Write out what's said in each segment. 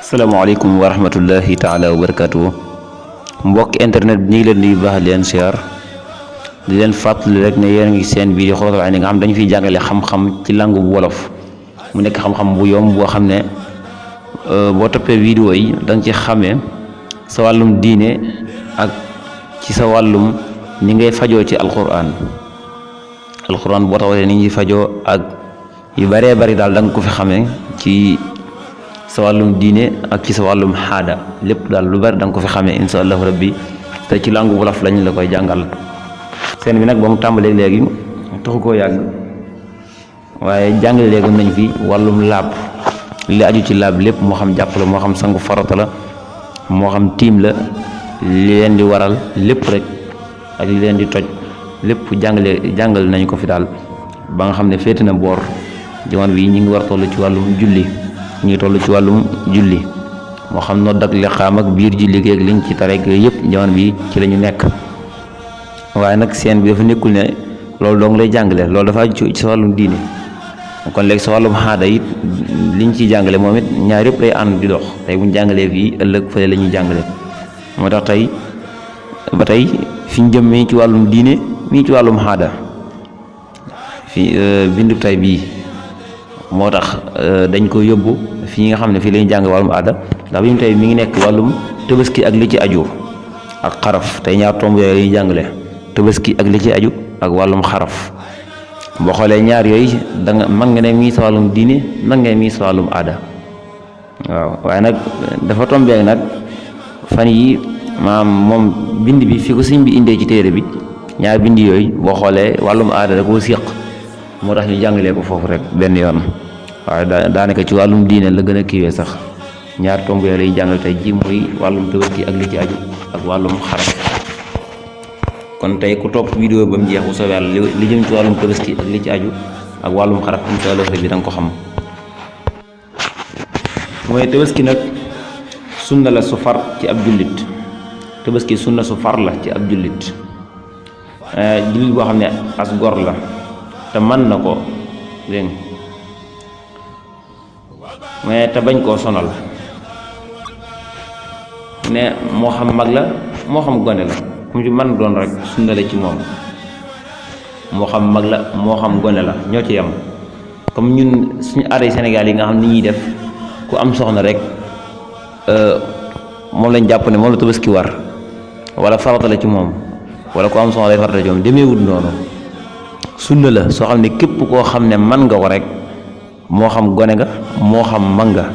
asalaamaaleykum wa rahmatullahi taala wa barakatuh. Mbokk internet bi ñu ngi leen di baax leen siyaar di leen fàttali rek ne yéen a ngi seen vidéo Xuratul Ayni nga xam dañu fiy jàngale xam-xam ci langue bu wolof mu nekk xam-xam bu yomb boo xam ne boo toppee vidéo yi da nga ci xamee sa wàllum diine ak ci sa wàllum ni ngay fajoo ci alquran boo taxawee ni ñuy fajoo ak yu bëree bëri daal da nga ko fi xamee ci sa wàllum diine ak ci sa wàllum xaada lépp daal lu bari da nga ko fi xamee insha allahu rabbi te ci langue wolof lañ la koy jàngal. seen bi nag ba mu tàmbalee léegi taxu koo yàgg waaye jàngale léegi nañ fi wàllum laab li aju ci laab lépp moo xam jàpp la moo xam sangu farata la moo xam tiim la li leen di waral lépp rek ak li leen di toj lépp jàngal nañ ko fi daal ba nga xam ne féete na boor jamono bi ñu ngi war toll ci wàllum julli ñu ngi toll ci wàllum julli moo xam nodd ak liqaam ak biir julli géeg liñ ci tareeg yooyu yëpp jamono bi ci la ñu nekk waaye nag seen bi dafa nekkul ne loolu dong lay jàngale loolu dafa aju ci sa wàllum diine kon léegi sa wàllum xaada it liñ ciy jàngale moom it ñaar yëpp lay ànd di dox tey buñ jàngalee fii ëllëg fële la ñuy jàngale moo tax tey ba tey fi ñu jëm mi ci wàllum diine mi ci wàllum xaada fi bindu tay bii moo tax dañ ko yóbbu fii nga xam ne fii lañuy jàng wàllum aada ndax bi mu tey mi ngi nekk wàllum tabaski ak li ci aju ak xaraf tey ñaar tomb yooyu lañuy jàngale tabaski ak li ci aju ak wàllum xaraf boo xoolee ñaar yooyu da nga mën nga ne mii sa wàllum diine mën nga ne mii sa wàllum aada waaw waaye nag dafa tombeek nag fan yi maam moom bind bi fi ko sëñ bi indee ci téere bi ñaar bind yooyu boo xoolee wàllum aada da koo séq moo tax ñu jàngalee ko foofu rek benn yoon waaye daanaka ci wàllum diine la gën a kiiwee sax ñaar tomb yooyu lay jàngal tey ji muy wàllum tabaski ak li ci aju ak wàllum xaraf kon tey ku topp vidéo ba mu jeex bu soobee yàlla li jëm ci wàllum tabaski ak li ci aju ak wàllum xaraf insha Allah bi da nga ko xam. mooy tabaski nag sunna la su far ci ab jullit tabaski sunna su far la ci ab jullit jullit boo xam ne as gor la te mën na ko dégg mais te bañ koo sonal ne moo xam mag la moo xam gone la mu ci mën doon rek sunna la ci moom moo xam mag la moo xam gone la ñoo ci yem comme ñun suñu aada Sénégal yi nga xam ni ñuy def ku am soxna rek moom lañ jàpp ne moom la tabaski war wala farata la ci moom wala ku am soxna lay farata ci moom demeewut noonu sunna la soo xam ne képp koo xam ne man nga ko rek moo xam gone nga moo xam mag nga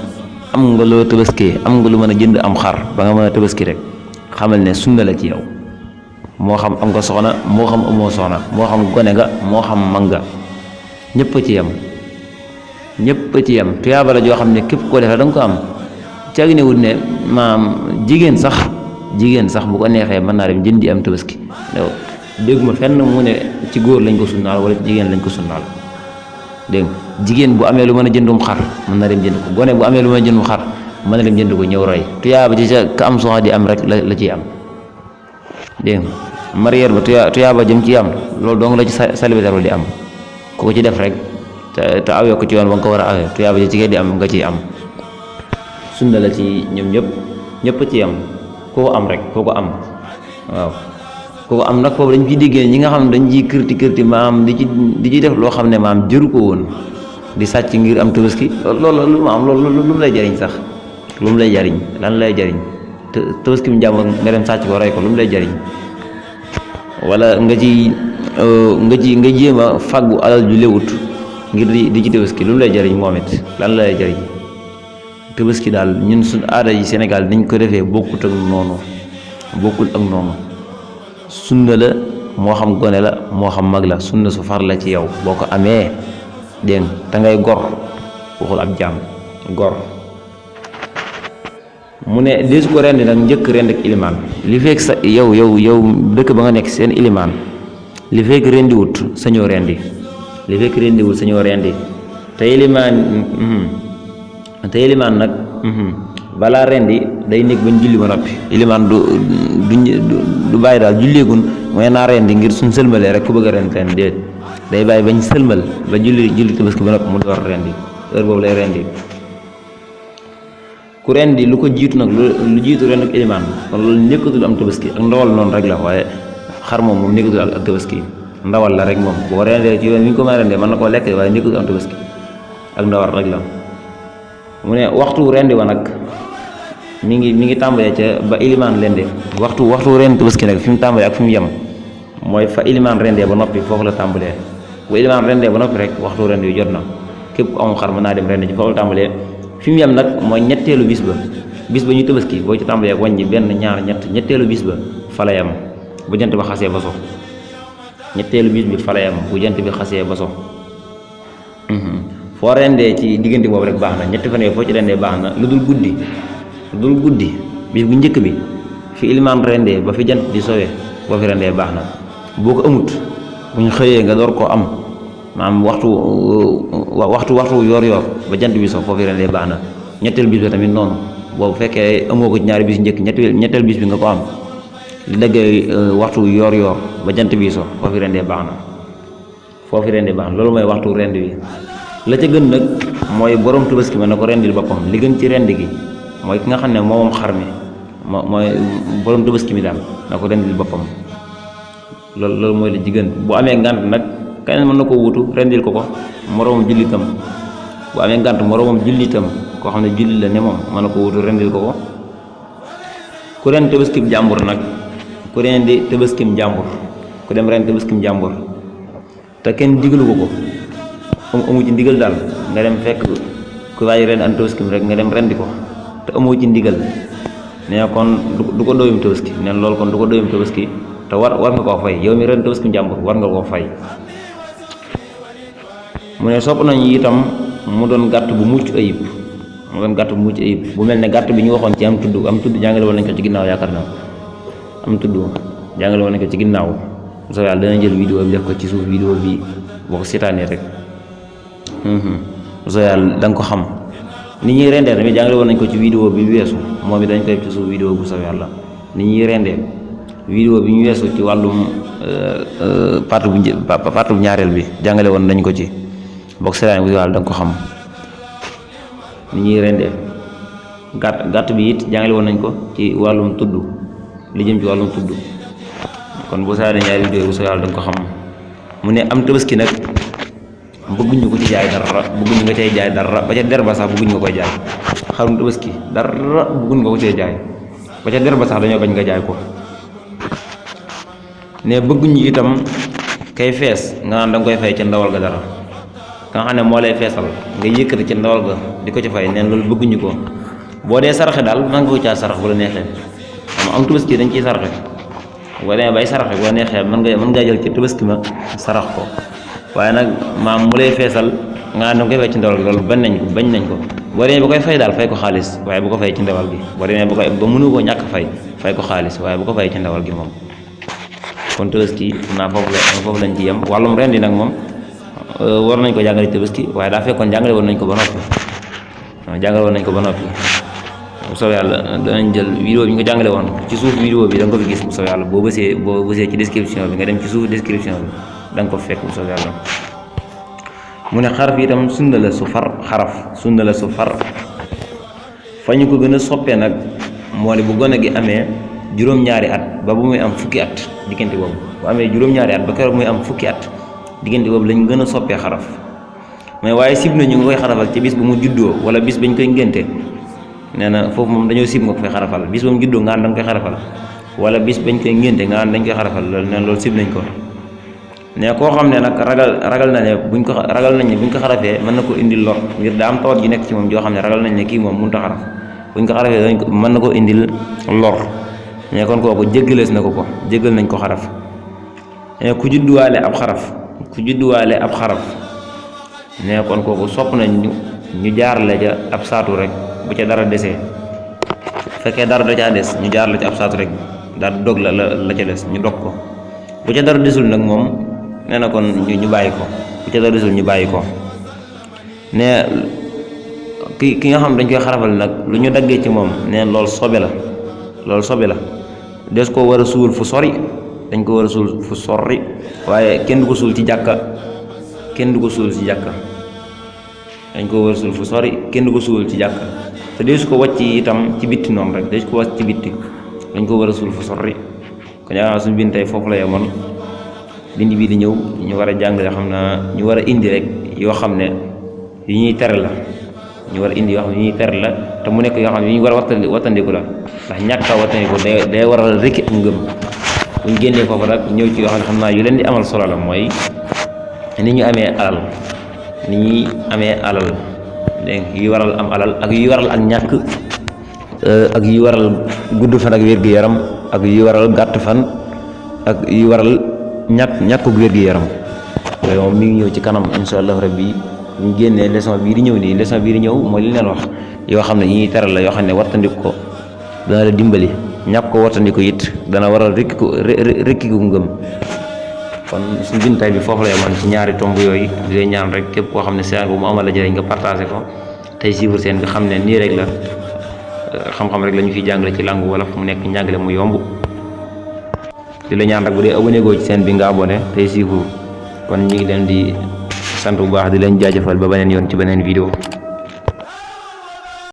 am nga loo tabaskee am nga lu mën a jënd am xar ba nga mën a tabaski rek xamal ne sunna la ci yow moo xam am nga soxna moo xam amoo soxna moo xam gone nga moo xam mag nga ñëpp a ci yem ñëpp a ci yem tuyaaba la joo xam ne képp koo defee da nga ko am caagi ne wut ne maam jigéen sax bu ko neexee mën naa dem jëndi am tabaski dégguma fenn mu ne ci góor lañ ko sunnaal wala jigéen lañ ko sunnaal dégg nga jigéen bu amee lu mën a jëndum xar mën na dem jënd ko gone bu amee lu mën a jëndum xar mën na dem jënd ko ñëw roy tuyaaba ci ca ka am soxna di am rek la ciy am dégg nga marière ba tuyaaba jëm ci am loolu dong la ci célibataire ba di am ku ko ci def rek te awee ko ci yoon ba nga ko war a awee tuyaaba ji ci kay di am nga ciy am sunna la ci ñoom ñëpp ci am koo ko am rek koo ko am waaw kooku am nag foofu dañ ciy déggee ñi nga xam ne dañ ciy kërti maam di ci def loo xam ne maam jëru ko woon di sàcc ngir am tabaski loolu lu mu lay jariñ sax lu mu lay jariñ lan lay jariñ te tabaski mu jàmm nga dem sàcc ko rey ko lu mu lay jariñ wala nga jéem a fàggu alal ju léwut ngir di ci tabaski lu mu lay jariñ moom it lan lay jariñ tabaski daal ñun suñ aada yi Sénégal niñ ko defee bokkul ak noonu sunna la moo xam gone la moo xam mag la sunna su far la ci yow boo ko amee dégg te ngay gor waxul ab jaam gor mu ne deesu ko rendi nag njëkk rend ak ilimaan li fekk sa yow dëkk ba nga nekk seen ilimaan li fekk rendiwut sañoo rendi te ilimaan nag balaa rendi day nekk bañ julli ba noppi ilimaan du bàyyi daal julleegun mooy naa rendi ngir suñ sëlmalee rek ku bëgg a rendi leen déet day bàyyi bañ sëlmal ba julli tabaski ba noppi mu door rendi heure boobu lay rendi. ku rendi lu ko jiitu nag lu jiitu ren ak ilimaan kon loolu nekkatul am tabaski ak ndawal noonu rek la, waaye xar moom nekkatul ak tabaski ndawal la rek moom boo rendee ci yoon wi ñu ko mën a rendee mën na koo lekk waaye nekkatul am tabaski ak ndawal rek la. mu ne waxtu rendi wa nag mi ngi tàmbalee ca ba ilimaan rendee waxtu rendi tabaski nag fi mu tàmbalee ak fi mu yem mooy fa ilimaan rendee ba noppi foofu la tàmbalee. bu ilimaan rendee ba noppi rek waxtu rendi yu jot na, képp ku amul xar mën naa dem rendi ci foofu la tàmbalee. fi mu yem nag mooy ñetteelu bis ba ñu tabaski boo ci tàmbalee wàññi benn ñaar ñetteelu bis ba fa la yem bu jant bi xasee ba so. ñetteelu bis bi fa la yem bu jant bi xasee ba so. foo rendee ci diggante boobu rek baax na, ñetti fan yooyu foo ci rendee baax na, lu dul guddi bis bu njëkk bi fi ilimaan rendee ba fi jant di sowee boo fi rendee baax na. boo ko amut bu ñu xëyee nga door koo am maanaam waxtu yor ba jant bi so foofu rendee baax na. ñetteel bis bi tamit noonu boobu fekkee amoo ko ci ñaari bis njëkk ñetteel bis bi nga ko am li daggee waxtu yor ba jant bi so foofu rendee baax na. loolu mooy waxtu rend bi. la ca gën nag mooy borom tabaski ma na ko rendil boppam. li gën ci rend gi mooy ki nga xam ne moom xar mi mooy borom tabaski mi daal na ko rendil boppam. loolu mooy la ci gën. bu amee ngànt nag keneen mën na ko wutu rendil ko moroomam jullitam. bu amee ngànt moroomam jullitam koo xam ne julli la ne moom mën na ko wutu rendil ko ku ren tabaskim jàmbur nag ku ren di tabaskim jàmbur ku dem ren tabaskim jàmbur te kenn digalu ko amu ci ndigal daal nga dem fekk ku waaye ren an tabaskim rek nga dem rendi ko te amoo ci ndigal nee kon du ko doyum tabaski neen loolu kon du ko doyum tabaski te war nga koo fay yow mi ren tabaskim jàmbur war nga koo fay. mu ne sopp nañu itam mu doon gàtt bu mucc ayib bu mel ne gàtt bi ñu waxoon ci am tudd jàngale woon nañ ko ci ginnaaw yaakaar naa am tudd jàngale woon nañ ko ci ginnaaw soo yàlla dana jël vidéo bi def ko ci suuf vidéo bi boo ko seetaanee rek soo yàlla da nga ko xam ni ñuy rendee tamit jàngale woon nañ ko ci vidéo bi weesu moom it dañ koy def ci suuf vidéo bu soo yàlla ni ñuy rendee vidéo bi ñu weesu ci wàllum partie bu ñaareel bi jàngale woon nañ ko ci bokk seetaan bu yàlla da nga ko xam ni ñuy rendee gàtt bi it jàngale woon nañ ko ci wàllum tudd li jëm ci wàllum tudd kon boo seetaanee ñaari vidéo bu soo yàlla da nga ko xam. mu ne am tabaski nag bëgguñu ko ci jaay dara bëgguñu nga cay jaay dara ba ca der ba sax bëgguñu nga koy jaay xarum tabaski dara bëgguñu nga ko cay jaay ba ca der ba sax dañoo bañ nga jaay ko. ne bëgguñu itam kay fees nga naan da nga koy fay ca ndawal ga dara ka nga xam ne moo lay feesal nga yëkkati ca ndawal ga di ko ci fay neen loolu bëgguñu ko. boo dee saraxe daal mën nga ko caa sarax bu la neexee am tabaski dañ ciy saraxe boo demee bay saraxe boo neexee mën ngaa jël ci tabaski ma sarax ko waaye nag maam mu lay feesal nga naan da nga koy fay ci ndawal gi loolu bañ nañ ko boo demee ba koy fay daal fay ko xaalis waaye bu ko fay ci ndawal gi boo demee ba mënu koo ñàkk fay ko xaalis waaye bu ko fay ci ndawal gi moom. kon tabaski naa foofu lañ ci yem wàllum ren di nag moom war nañ ko jàngale tabaski waaye daa fekkoon jàngale woon nañ ko ba noppi bu soobee yàlla danañ jël vidéo bi ñu ko jàngale woon ci suuf vidéo bi da nga ko fi gis bu soobee yàlla boo bësee ci description bi nga dem ci suuf description bi da nga ko fekk bu soobee yàlla. mu ne xaraf itam sunna la su far fa ñu ko gën a soppee nag moo ne bu gone gi amee juróom-ñaari at ba bu muy am fukki at diggante boobu bu amee juróom-ñaari at ba keroog muy am fukki at diggante boobu lañ gën a soppee xaraf mais waaye sib na ñu nga koy xarafal ci bis bu mu juddoo wala bis bañ koy ngénte nee na foofu moom dañoo sib nga ko fay xarafal bis ba mu juddoo nga da nga koy xarafal wala bis bañ koy ngénte nga dañ koy xarafal loolu sib nañ ko. ne koo xam ne nag ragal nañ ne buñ ko xarafee mën na ko indil lor ngir daa am tawat ji nekk ci moom joo xam ne ragal nañ ne kii moom mënut a xaraf buñ ko xarafee mën na ko indil lor ne kon kooku jéggalees na ko jéggal nañ ko xaraf. ne ku judduwaale ab xaraf ne kon kooku sopp nañ ñu jaarale ca ab saatu rek bu ca dara desee fekkee dara da caa des ñu jaarale ca ab saatu rek daal dog la ca des ñu dog ko bu ca dara desul nag moom nee na kon ñu bàyyi ko bu ca dara desul ñu bàyyi ko. ne ki nga xam dañ koy xarafal nag lu ñu daggee ci moom nee loolu sobe la des ko war a suul fu sori dañ ko war a suul fu sori waaye kenn du ko suul ci jàkka dañ ko war a suul fu sori kenn du ko suul ci jàkk te dee su ko wàcc itam ci bitti noonu rek dee su ko wàcc ci bitti dañ ko war a suul fu sori. kon yaakaar suñu bind tey foofu la yemoon bind bii di ñëw ñu war a jàngale xam naa ñu war a indi rek yoo xam ne yu ñuy tere la ñu war a indi yoo xam ne yu ñuy tere la te mu nekk yoo xam ne yu ñu war a wattandiku la ndax ñàkk a wattandiku day waral rekki ak ngëm. bu ñu génnee foofu nag ñëw ci yoo xam naa yu leen di amal solo la mooy ni ñu amee alal ni ñuy amee alal dégg yu waral am alal ak yu waral ak ñàkk ak yu waral gudd fan ak wér-gu-yaram ak yu waral gàtt fan ak yu waral ñàkkug wér-gu-yaram yooyu moom mi ngi ñëw ci kanam insha allah rabbi ñu génnee leçon bii di ñëw nii leçon bii di ñëw mooy li leen wax yoo xam ne yi ñuy teral la yoo xam ne wattandiku ko dana la dimbali ñàkk ko wattandiku it dana waral rekki gu ngëm. kon suñu bind tay bi foofu la yemoon ci ñaari tomb yooyu di leen ñaan rek képp koo xam ne seen bu mu amal la jëriñ nga partagé ko tey suivre seen bi xam ne nii rek la xam-xam rek la ñu fiy jàngale ci langue wolof mu nekk njàngale mu yomb di la ñaan rek bu dee abonné goo ci seen bi nga abonné tey suivre kon ñu ngi leen di sant bu baax di leen jaajëfal ba beneen yoon ci beneen vidéo